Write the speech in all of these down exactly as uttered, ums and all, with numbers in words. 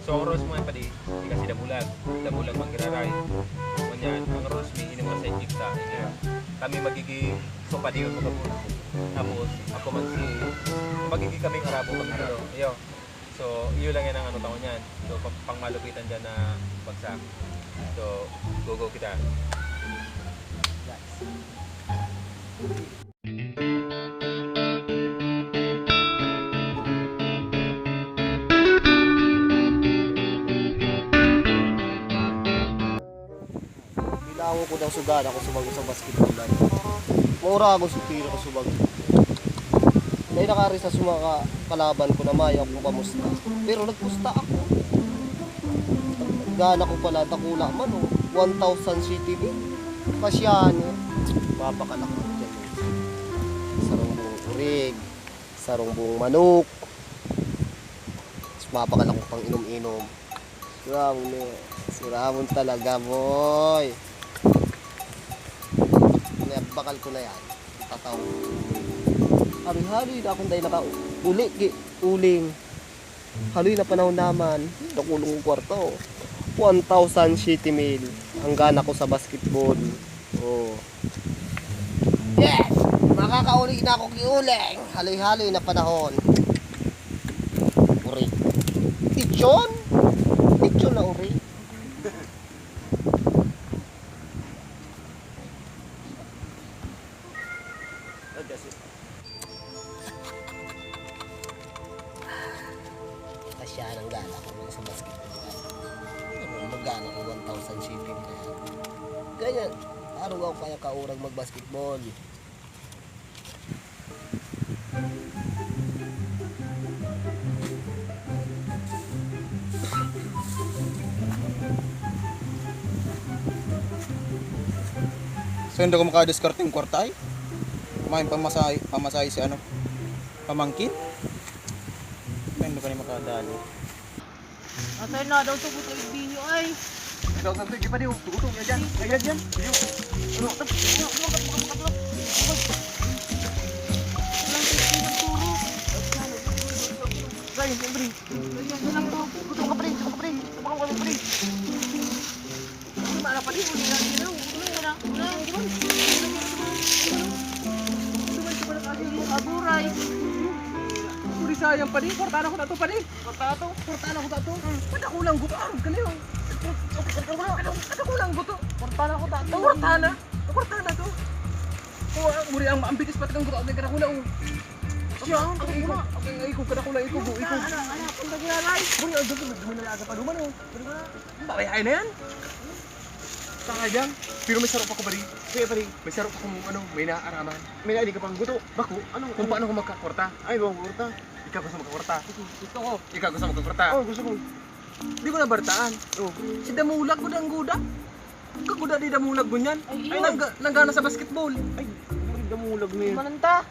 So, ang rules mo yan, padi, di kasi damulag. Damulag manggiraray. Ngunyan, ang rules mi, ini mo sa gitsa. Kami magiging supadihon mo kabon. Tapos, ako magsi-, magiging kaming arabo pag ano. Iyo. So, iyo lang yan ang ano tao niyan. So, pang, pangmalupitan dyan na bagsak. So, go, go kita. Bilangon ko daw suga na ako subag sa basketball. Mura ako sa tiro ko subag. Dahil nakari sa sumaka kalaban ko na mayo akong pamusta. Pero nagpusta ako. Gana ko pala, dakula man, oh. One thousand city din. Pasyan, eh. Papakalakot dyan, eh. Sarong buong kurig, sarong buong manok. Tapos papakalakot pang inom-inom. Suramon, eh. Suramon talaga, boy. Bakal ko na yan. Tataw. Haloy-haloy na akong dahil naka-uli, gi-, uling. Haloy na panahon naman. Dakulong kong kwarto. One thousand city mil. Ang gana ko sa basketball. Oh. Yes! Makakauli na ako kiuling. Haloy-haloy na panahon. Uri. Lechon? Lechon na uri. Kasya ng gala ko sa basketball. Ano, magana ko one thousand shipping na yan. Ganyan, araw ako kaya kaurag mag-basketball. So, hindi ko makadiskarteng kwarta ay. May pamasahe, pamasahe si ano, pamangkin. May hindi ko na makadali. Asay na daw, tugot ay binyo ay. Ikaw, sabi, di pa di, tugot, yan dyan. Yan dyan. Ano? Walang safety ng turo. Ay, siyempre. Ayan, yan lang to. Gutom ka pa rin, gutom ka pa rin. Gutom ka pa rin. Hindi, maala pa rin. Hindi na, hindi na. Hindi na, hindi na. Hindi na, hindi na. Aburay. Uri, sayang pa rin. Kwarta na ko tato pa rin. Kwarta na to. Kwarta na ko tato. Kada kulang guto. Arog ka na yun. Kada kulang guto. Kwarta na ko tato. Kwarta na. Kwarta na to. Oh, ah, muri ang, ang bitis pati kang guto. Kada kulang, oh. Siya, ang Ang ikog, ikog. Ang ikog, kada kulang ikog, oh, ikog. Ala, ala, punta ko na, Ray. Buri, ang gusto, may nalaga pa duman, oh. Buri ka na. Ang babayaan na yan. Sayang. Pero may sarong pa ko, pare. Kaya, pare, may sarong pa kong, ano, may naaaraman. May naali ka pang guto. Bako, anong, Kung paano ko magkakwarta. Ay, bang kwarta. Ikaw gusto magkakwarta. Gusto ko. Ikaw gusto magkakwarta. Oh, gusto ko. Di ko nabartaan. Oh. Si Damulag ko, dangguda. Kaguda di Damulag ko niyan. Ay, Ay, iyo. nangga-, nanggana sa basketball. Ay, Damulag na yun. Mananta.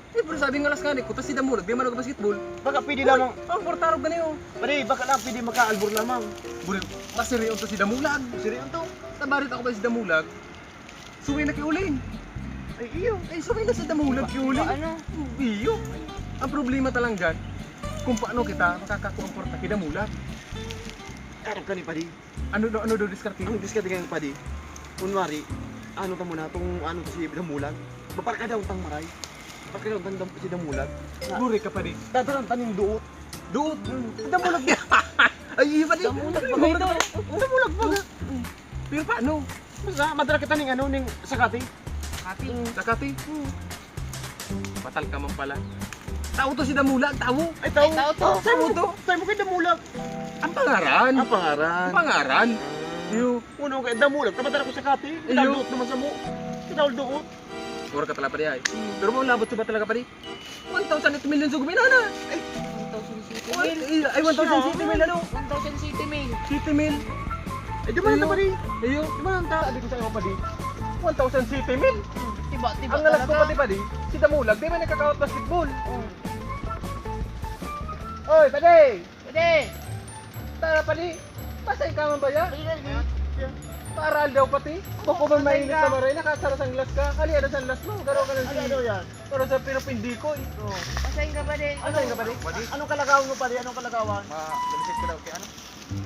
Eh, pero sabi nga, las nga, ko, tas si Damulag, di man nag-basketball. Baka pwede Uy, lamang ang portarog gani, oh. Pare, baka lang pwede maka-albor lamang. Buri, masirion to si Damulag. Sirion to. Nabarit ako ba si Damulag? Suwi na kiuling. Ay, iyo. Ay, suwi na si Damulag kiuling. Ba, ano? Iyo. Ang problema talang dyan, kung paano kita makakakuha ang porta kay Damulag. Ano ka ni, pare? Ano, ano, ano daw diskarte? Ang diskarte kayong padi, kunwari, ano ta muna, tong ano to si Damulag, maparka daw tang maray. Maparka daw tang dam-, si Damulag. Guri ka, padi. Dadalan ta ning duot. Duot? Hmm. Damulag. Ay, iyo, padi. Damulag pa. Damulag pa. Hmm. Pero paano? Basta, madala kita ning ano, ning sakati. Sakati? Hmm. Sakati? Hmm. Batal ka man pala. Tao to si Damulag, tao. Ay, tao. Ay, tao to. Tao to. Tao mo kay Damulag. Ang pangaran. Ang pangaran. Ang pangaran. Ah. Iyo. Uno kay Damulag, tabatar ako sa kati. Iyo. Kinalduot naman sa mo. Kinalduot. Puro ka talaga, pare, ay. Hmm. Pero mo, labot sa ba talaga, pare? One thousand eight million sa gumina na. Ay. One thousand city One, mil. Ay, one thousand Siya, city mil, ano? One thousand city mil. City mil. Eh, di ba Iyo. nanta, pare? Iyo. Di ba nanta? Sabi ko sa iyo, pare. One thousand city mil. Tiba, tiba Ang anak ko, talaga. pati, pare, si Damulag, di ba nagkakawat basketball? Oh. Oy, pare! Pwede! Tara, pare! Pasay ka man ba yan? Pwede, pwede. Paral daw, pati. Bako man Pasay mainit ka. na maray, nakasara sanglas ka. Ali, ano sanglas mo? Garo ka ng Ano, ano yan? Pero sa pinapindikoy. Oh. Pasay ka ba din? Pasay ka ba din? Pwede? Anong kalagawan mo, pare? Anong kalagawan? Ma-, malisit ko daw kay ano?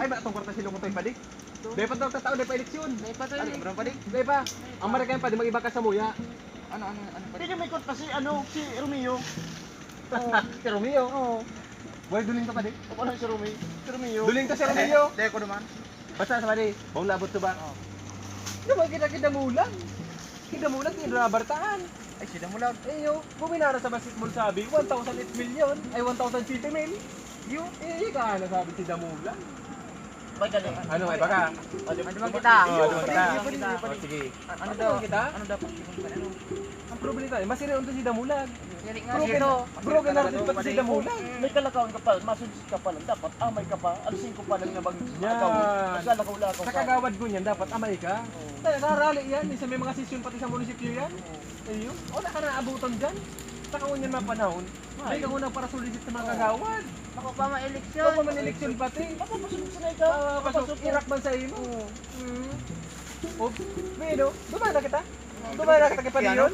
Ay, ba, tong kwarta si Lokotoy, padi? Dai pa daw tatao, dai pa eleksyon. Dai pa to, Ano, eh. Bro, padi? Dai pa. Ang marikayan, padi, mag-iba ka sa muya. Ano, ano, ano, padi? Pwede may kwarta si, ano, si Romeo. Si Romeo? Oo. Buhay duling ka, padi? Ako lang si Romeo. Si Romeo. Duling ka si Romeo. Hindi, ako naman. Basta sa padi, kung labot to ba? Oo. Di ba kita, kita mulang? Kita mulang, kita nabartaan. Ay, si Damulag. Eh, yo, kung minara sa basketball sabi, one thousand eight million, ay, one thousand seven mil. Yo, eh, ika na sabi si Damulag. Magaling. Ano, may baka? Ano man kita? Oh, ano man kita? Pwede, pwede, pwede. Oh, sige. Ano Ano daw? man kita? Ano dapat? Ano? Ang problema tayo, masirion to si Damulag. Siri nga Broken, dito. broken hearted pa si Damulag. May kalakawan ka pa, masudsit ka pa lang. Dapat amay ka pa. Alas singko pa lang na bang Yan. agaw. Maglalakaw-lakaw Sa ka. kagawad ko niyan, dapat amay ka. Oo. Kaya narali yan, isa may mga sesyon pati sa munisipyo yan. Oo. Ayun, wala ka na abutan dyan. Sa kawan yan mga panahon, Ay. may kauna para sulisit sa mga Oo. kagawad. Ako pa ma-eleksyon. Ako pa ma-eleksyon pati. Ako pa sunod sa ikaw. Ah, Ako pa pasok, sunod. irak man sa imo. Oo. Mm. O, Bino, dumana kita. Dumana kita kay Padiyon.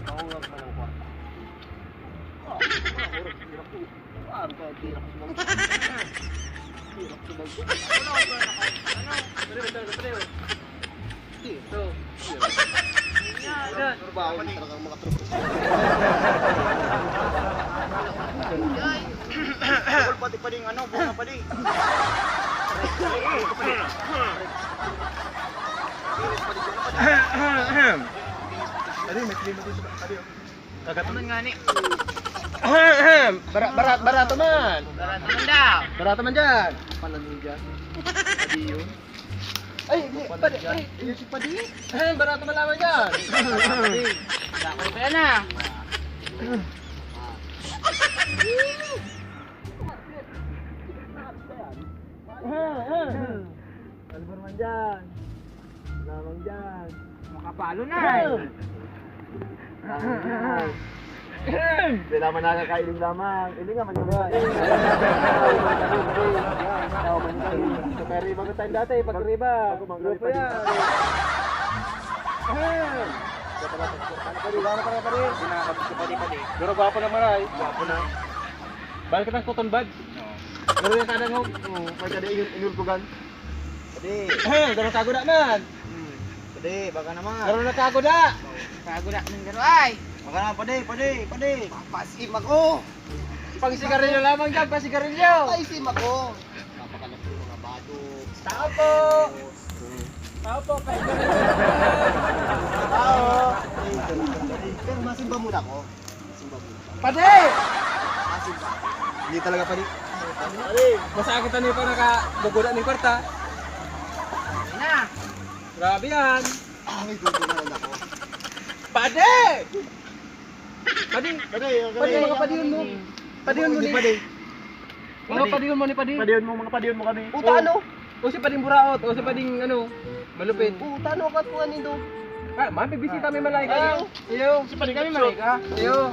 Mahulog man ang kwarta. Ah, mahulog, hirap ko. Ah, ang hirap ko. Hirap ko. Ano? Ano? Ano? Ano? Dito. Yan. Trabaho ni talagang mga tropa. Tungkol pati pa ding ano, bunga pa di. Ano, may klima dito sa padi, oh. Kagaton man nga ni. Bara-, bara-, barato man. Barato man daw. Barato man dyan. Palan mo dyan. Padi yun. Ay, di, padi, ay, yun si padi. Eh, barato man lamang dyan. Dako pa yan, ah. Kalbor man dyan. Lamang dyan. Makapalo na, eh. Lamang dyan. Kailangan nakakailing lamang. Hindi nga, man ba? Ikaw, man ba? So, kaya riba ko tayo dati, pag riba. Grupo yan. Ahem. Padi, padi, padi. Pero gwapo naman ay. Gwapo na. Balik ka ng cotton buds. Oo. Pero yung kadang, oh, may kada inul-, inulkugan. Padi. Ahem, ganun kaguda man. Hmm. Padi, baka naman. Ganun na kaguda. Kaguda man garo ay. Baka naman, padi, padi, padi. Papasim ako. Pang sigarilyo lamang dyan, pang sigarilyo. Papasim ako. Napakalaki ng mga bado. Tao po. Tao po, pang sigarilyo. Tao. Pero masimba muna ako. Masimba muna. Padi! Masimba. Hindi talaga, padi. Padi! Basta kita ni pa nakaguguda ni kwarta. Ayun na. Grabe yan. Ah, may gusto na rin ako. Padi! Padi! Padi, okay. Padi, mga padihon mo. Padihon mo Hindi, ni. Padi. Mga padihon mo ni padi. Padihon mo, mga padihon mo kami. Puta, ano? O si pading buraot, o si pading ano, malupit. Puta, ano ka po, ano ito? Ah, mami, bisita may malaika. Ayaw. Ayaw. Si padi kami malaika. Ayaw.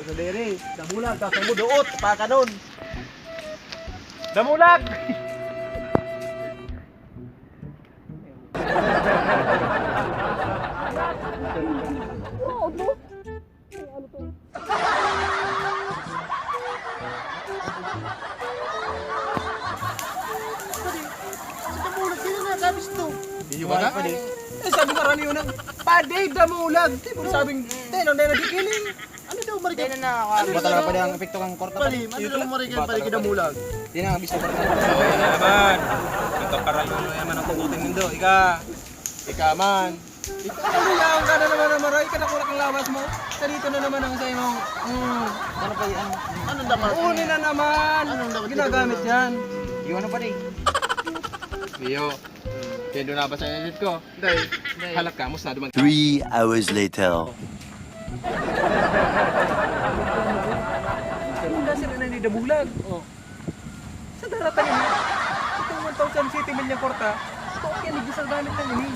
Tapos na diri. Damulag, tapos mo duot, pakanon. Damulag! Sa damulag, sino na sabi ito? Iyo ba ka? Eh, sabi nga raniyo na, "Padi, damulag." Di mo sabing, "Tenong, tenong, di kiling." Ano daw, Marikil? Tayo na, Ano Iba daw, talaga pala ang epekto kang korta. Padi, ano daw, Marikil, Iba padi talaga. Kinamulag? Di na, gusto ko rin. So, yan na naman. Nagkaparalolo naman ang kukutin nindo. Ika. Ika man. Ikaw, ano yan? Ka na naman ang maray. Ika na kurak ang lawas mo. Sa dito na naman ang sa imong, mm, ano pa yan? Anong dapat? Uni na naman. Anong dapat Ginagamit ito? Yan. Iyo, ano pa, di? Iyo. Kaya doon nabasa yung edit ko. Dahil, dahil. Halat ka, mus na duman. Three hours later. Kasi na ni damulag. Oh. Sa daratan ini, itong one thousand city mil niyang kwarta, ito ang kinigisal gamit na ini.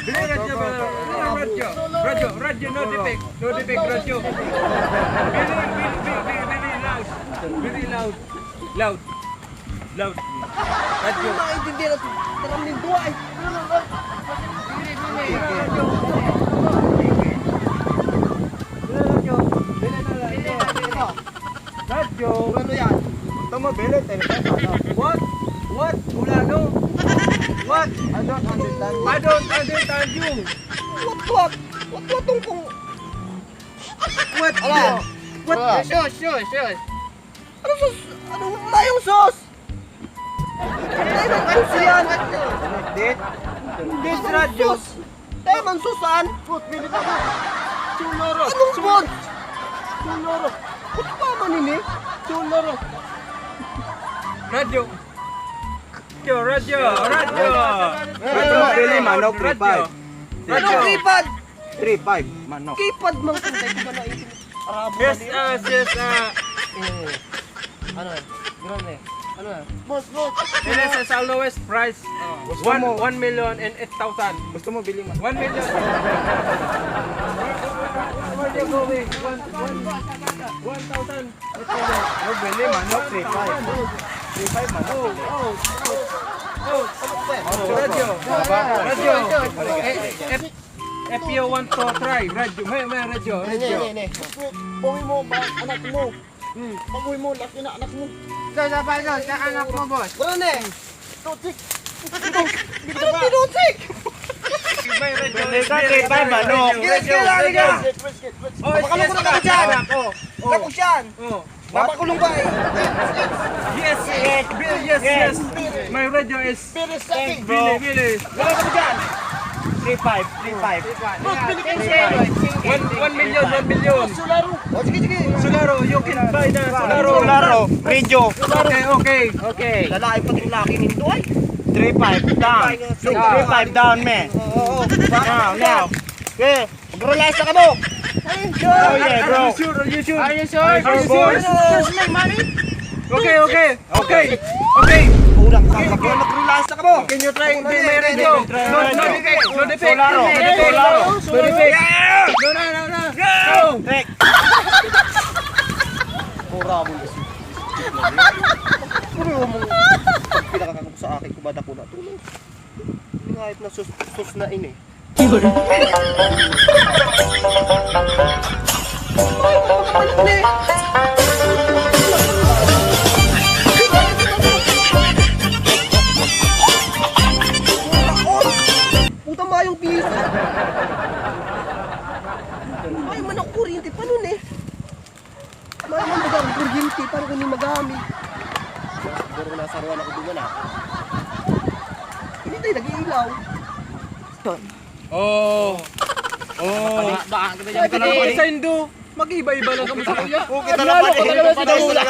Dili, radyo, radyo, radyo, radyo, no defect, no defect, radyo. Very, very, very, very, very loud. Very loud. Loud. Loud. Radyo. Hindi maintindihan ang taram nin duwa eh. Radyo. Radyo. Radyo. Ano yan? Ito mo, Billy, telephone, ano? What? What? Wala, no? What? I don't understand you. I don't understand you. What, what? What, what, tong, tong? What? Ala. What? Ala. Sus, sus, sus. Ano sus? Ano? Mayong sus! Ano sus yan? Dit? Dit, radyo. Sus! Tayo man, Susan! Food, bili ka na! Chuloro! Anong food? Chuloro! Ano ba man ini? Chuloro! Radyo! Radyo! Radyo! Radyo! Radyo! Bili manok, three five. Radyo! Radyo! Keypad! Three five, manok. Keypad man kung tayo ba na yung Arabo Yes, na ah, yes, ah. Eh, ano eh? Grande. Ano eh? Boss, boss. This is our lowest price. Gusto One, mo? One million and eight thousand. Gusto mo bili mo? One million. Where you going? One, one, one thousand. Ano bili, manok? Three five. Three five, manok. Oh, oh, oh. Oh, radyo. Radyo. Eh, eh, If you want to try, radyo. May, may radyo, Ne, ne, radyo. ne, ne. Bawi mo ba, anak mo? Hmm. Bawi mo, laki na anak mo. Sa, sa, sa, sa, sa anak mo, boss. Bro, ne. Tutik. Ano, tinutik? May radyo. May radyo, radyo, manok. Sige, sige, sige, sige. Wait, wait, wait. Oh, Baka yes, mo na yes, ako dyan. yes. Oh, oh. Tapos yan. Oh. Papakulong ba eh? Yes, yes, Bill, yes, yes. My radio is Bill is talking, bro. Billy, Billy. Wala kami dyan. Three five, three five. Boss, binigyan siya. One, one million, one million. Solaro. O, sige, sige. Solaro, you can buy the Solaro. Solaro, radio. Okay, okay. Okay. Lalaki pa din laki nito ay. Three five down. Three five down, man. Oo, oo. Now, now. Okay. Mag-relax na kamo. Are you sure? Oh, yeah, bro. Are you sure? Are you sure? Are you sure? Are you sure, boss? Are you sure? Money? Okay, okay, okay, okay. Kulang ka, mag-, mag-relax ka mo. Can you try the merengue? No, no defect, no defect. Solaro, solaro. No defect. No, no, no, no. Go! Pura mo na si. Ano mo? Pagpinakakangkot sa akin, kumada ko na. Tulog. Ngahit na sus-, sus na ini. Puta, mayong piso. Ay, manang kuryente pa nun eh. Mayong bagang kuryente, paano ko ni magamit? Siguro nasa ruwan ako duman ah. Hindi tayo nag-iilaw. Oh. Oh. Baka kita dyan. Pwede sa Indo, mag-iba-iba lang kami sa kuya. Oo, kita lang pala. Kita lang pala.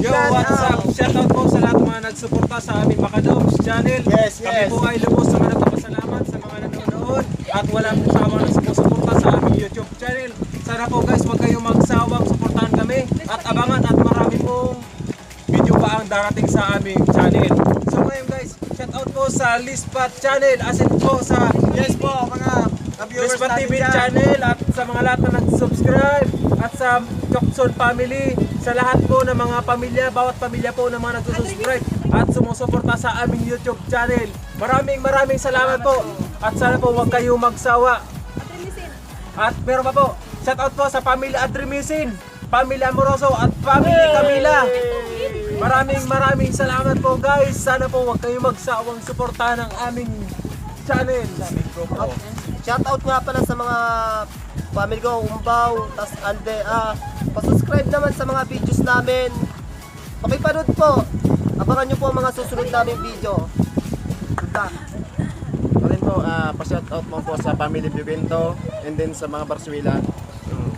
Yo, what's up? Shout out po sa lahat ng mga nagsuporta sa aming Makadobs channel. Yes, yes. Kami po ay lubos na nagpapasalamat sa mga nanonood at wala po sa mga nagsusuporta sa aming YouTube channel. Sana po guys, huwag kayong magsawang suportahan kami at abangan at marami pong video pa ang darating sa aming channel. So ngayon guys, shout out po sa Lispat channel, as in po sa Yes po, mga ka-viewers Lispat natin T V dyan. Channel at sa mga lahat na nag-subscribe at sa Chokson family, sa lahat po ng mga pamilya, bawat pamilya po ng mga nagsusubscribe at sumusuporta sa aming YouTube channel. Maraming maraming salamat po at sana po huwag kayong magsawa. At meron pa po, shout out po sa pamilya Adrimisin, pamilya Amoroso at pamilya Camila. Maraming maraming salamat po guys. Sana po huwag kayong magsawang suportahan ang aming channel. Shout out nga pala sa mga family ko, Umbaw, tas Alde, ah, pa-subscribe naman sa mga videos namin. Pakipanood po. Abangan nyo po ang mga susunod naming video. Punta. Pa rin po, ah, pa-shout out mo po sa family Bibinto and then sa mga Barsuela. Mm.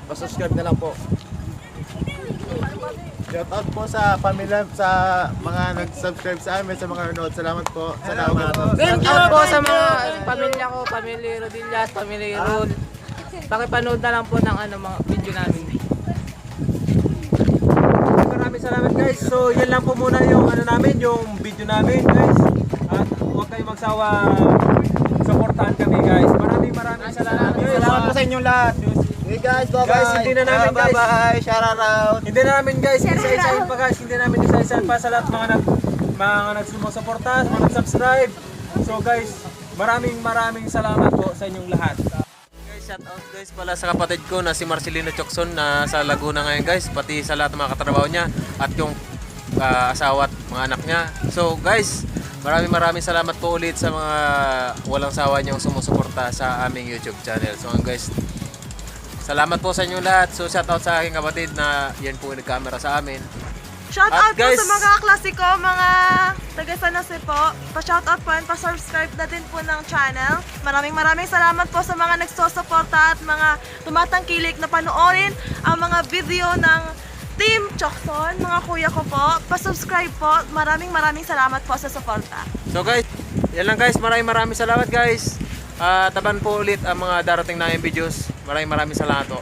Pa-subscribe na lang po. Shout out po sa pamilya, sa mga nag-subscribe sa amin, sa mga nanonood. Salamat po. Salamat po. Thank you po sa mga pamilya ko, pamilya Rodillas, pamilya Rol. Pakipanood na lang po ng ano, mga video namin. Maraming salamat guys. So, yan lang po muna yung ano namin, yung video namin guys. At huwag kayong magsawa suportahan kami guys. Maraming maraming salamat. Salamat po sa inyong lahat. Okay guys, bye-bye. Guys, hindi na namin, Ah, guys. Bye-bye. Shout out. Hindi na namin guys, isa-isahin pa guys. Hindi namin isa-isahin pa sa lahat mga nag-, mga nagsumusuporta, sa mga nag-subscribe. So guys, maraming maraming salamat po sa inyong lahat. Guys, shout out guys pala sa kapatid ko na si Marcelino Chokson na sa Laguna ngayon guys, pati sa lahat ng mga katrabaho niya at yung, ah, asawa at mga anak niya. So guys, maraming maraming salamat po ulit sa mga walang sawa niyong sumusuporta sa aming YouTube channel. So guys, salamat po sa inyong lahat. So shout out sa aking kapatid na yan po yung nagkamera sa amin. Shout At out po guys, sa mga klase ko, mga taga San Jose po. Pa-shout out po and pa-subscribe na din po ng channel. Maraming maraming salamat po sa mga nagsusuporta at mga tumatangkilik na panoorin ang mga video ng Team Chokson, mga kuya ko po. Pa-subscribe po. Maraming maraming salamat po sa suporta. So guys, yan lang guys. Maraming maraming salamat guys. Ah, taban po ulit ang mga darating na videos. Maraming maraming salamat po.